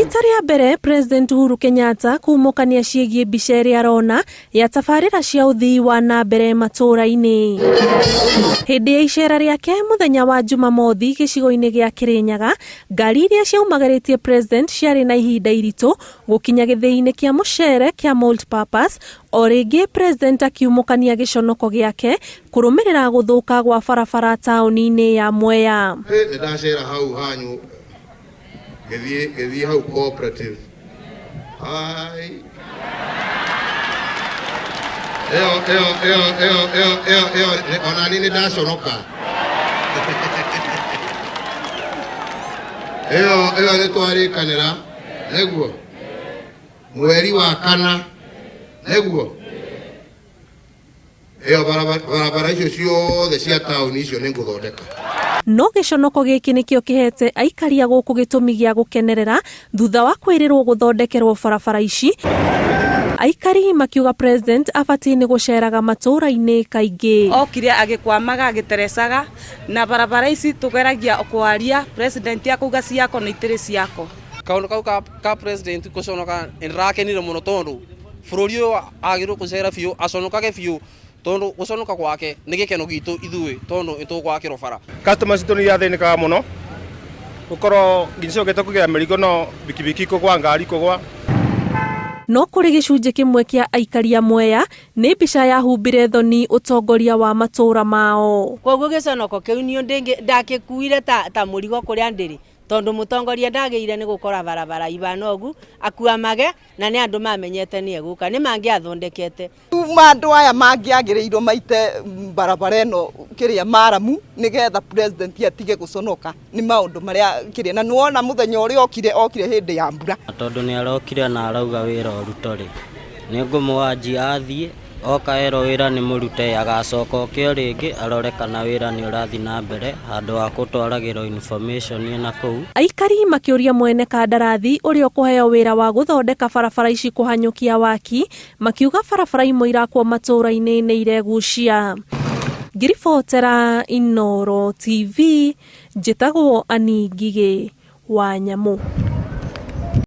Rita rĩa mbere President Uhuru Kenyatta kumũkania ciĩgiĩ mbica ĩrĩa arona ya tabarĩra cia ũthii wa na mbere matũũra-inĩ. Hĩndĩ ya icera rĩake mũthenya wa Jumamothi gĩcigo-inĩ gĩa Kĩrĩnyaga, ngari iria ciaumagarĩtie President ciarĩ na ihinda iritũ gũkinya gĩthĩi-inĩ kĩa mũcere kĩa Multipurpose O rĩngĩ President akiumũkania gĩconoko gĩake kũrũmĩrĩra gũthũka gwa barabara taũni-inĩ ya Mwea. Hĩ, nĩ ndacera hau hanyu ngĩthiĩ ngĩthiĩ hau cooperative ai ĩyo ĩyo ĩyo ĩyo ĩyo ĩyo ĩyo nĩ- ona niĩ nĩ ndaconoka ĩyo ĩyo nĩ twarĩkanĩra nĩguo mweri wa kana nĩguo ĩyo barabara barabara icio ciothe cia taũni icio nĩ ngũthondeka. No gĩconoko gĩkĩ nĩkĩo kĩhete aikari a gũkũ gĩtũmi gĩa gũkenerera thutha wa kwĩrĩrwo gũthondekerwo barabara ici, aikari makiuga President abatiĩ nĩ gũceraga matũũra-inĩ kaingĩ. Okire agĩkwamaga agĩterecaga na barabara ici tũgeragia kwaria president akauga ciako na itirĩ ciako. Kaundu kau ka, ka president guconoka ndirakenire muno tondu bururi uyu agirwo gucera biu aconokage biu tondu guconoka gwake ni gikeno gitu ithui tondu nitugwakirwo bara. Customer citũ nĩ irathĩnĩkaga mũno gũkorwo nginya ciokĩte kũgĩra mĩrigo no bikibiki kũgwa ngari kũgwa. No kũrĩ gĩcunjĩ kĩmwe kĩa aikari a Mwea nĩ mbica yahumbire thoni ũtongoria wa matũũra mao. Kwoguo gĩconoko kĩu niĩ ndakĩkuire ta, ta mũrigo kũrĩa ndĩrĩ tondũ mũtongoria ndagĩire nĩ gũkora barabara ibana ũgu akuamage na nĩ andũ mamenyete nĩ egũka nĩ mangĩathondekete. Kuma andũ aya mangĩagĩrĩirwo maite barabara ĩno kĩrĩa maramu nĩgetha president atige gũconoka nĩ maũndũ marĩa kĩrĩa na nĩwona mũthenya ũrĩa okire okire hĩndĩ ya mbura. Tondũ nĩ arokire na arauga wĩra ũrutwo rĩ, nĩ ngũmũanjia athiĩ Oka erwo wĩra nĩ mũrute agacoka oke o rĩngĩ arore kana wĩra nĩ ũrathiĩ na mbere handũ ha gũtwaragĩrwo information na kũu. Aikari makĩũria mwene kandarathi ũrĩa ũkũheo wĩra wa gũthondeka barabara ici kũhanyũkia waki, makiuga barabara imwe irakwo matũũra-inĩ nĩ iregucia. Ngĩribotera Inooro TV, njĩtagwo Annie Ngigĩ wa Nyamũ.